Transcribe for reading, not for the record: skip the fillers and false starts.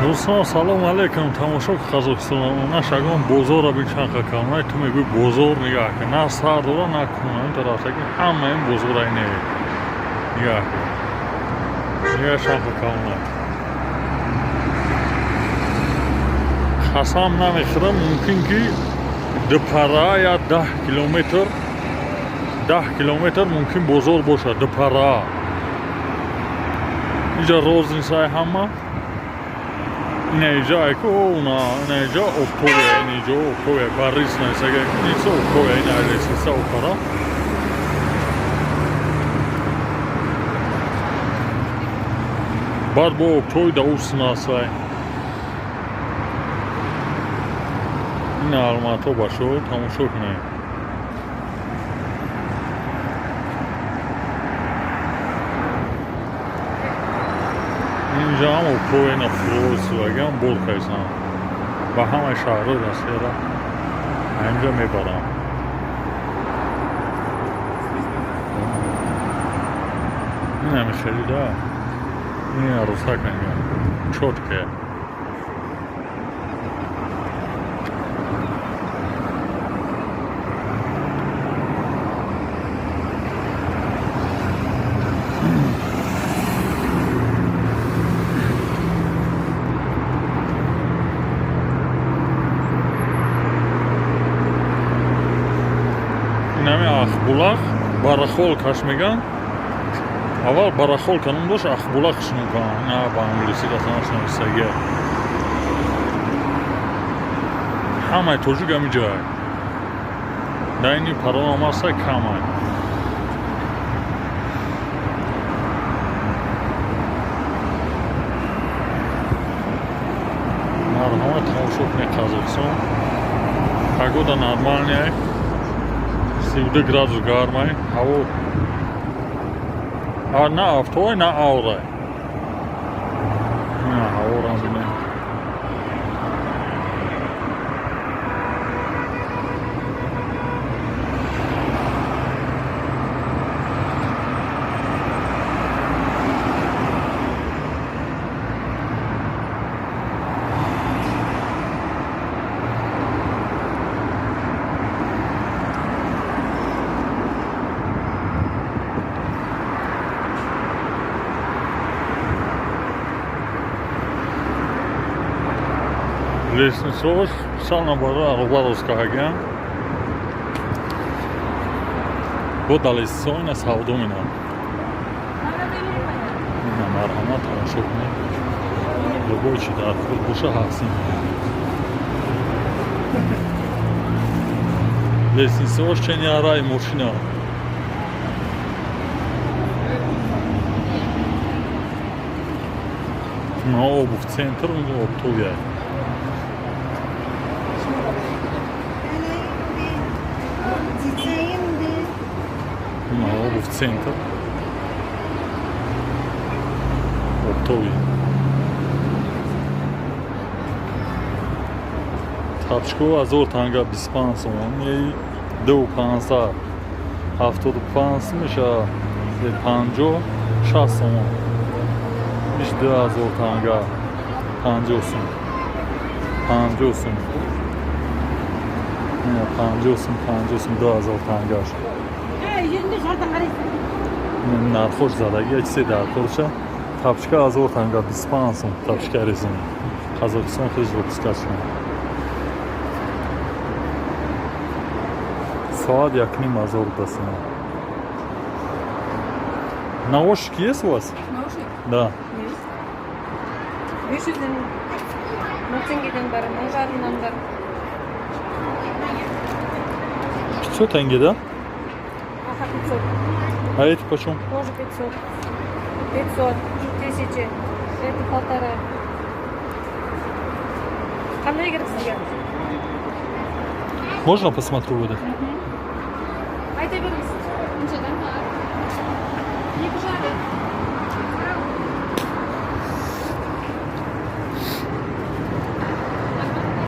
Дӯстон, салом алейкум. Тамошо, Қазоқистон на шагон бозорро бин, чанд калонай. Ту мегӯй бозор, нигаҳ кун, на сар дора, на куна. Ин тарафтаки ҳама ин бозора ине, нигаҳ кун, нигаҳ, чанд калонай. Қасам намехӯрам, мумкин ки дупара я 10 километр, 10 километр мумкин бозор бошад дупара. Инҷа розницаи ҳама. Инаиҷа айку, на, инаиҷа оптовая, инаиҷа оптовая Борис нависага, иница оптовая, ина лестница опара. Баъд бо оптовый дауснасай. Ина Алмато башо, тамошо кунед. Инҷа ҳам оптовая, ина фурӯсвагиам бор кайсам ба ҳамаи шаҳрҳои Россияра инҷа мебарам. Инами хеле да, ин арӯсак мегӯям, чётко. Инами Ақбулақ, барахолкаш мегӯянд. Аввал барахолка ном дошт, Ақбулақ шинокан. Ина ба англисӣ расанаш нависагия. Ҳамаи тоҷик ҳами ҷай дар ини пароам ҳаста, камай. Марҳамат, тамошо кунед. Қазоқистон погода нормальная, 32 градус гармай ҳаво, на афтовай, на аврай. Ҳаворам бинед. Лестницаош специально барои ароба рост кардагиам. Бо да лестницао ина савдо менам. Ина, марҳамат, тамошо кунед. Любой чи дар худ боша, ҳастин. Лестницаош чени араи мошина. На обувь центр, оптовая. На обувь центр. Оптовый. Тапочка 1000 танга, 25 сомон, 2500, 75 меша, 50, 60 сомон. Иш 2000 танга, 50 сум, 50 сум, 50 сум, 50 сум, 2000 тангаш. Нархош задаги, я чизе дар корша. Тапочка 1000 танга, 25 сум. Тапочка резина. Қазоқистон хеле выпускать шуд. Соат 1500 дастина. Наушники есть у вас? Наушник? Да. Есть. 500-ден, 1000 теңгеден бар, 1500-нан бар. 500 тенге, да? Ага, 500. А эти почем? Тоже 500. 500, 1000. Это полтора. Қандай керек сізге? Можно посмотрю вот это? Айта беріңіз.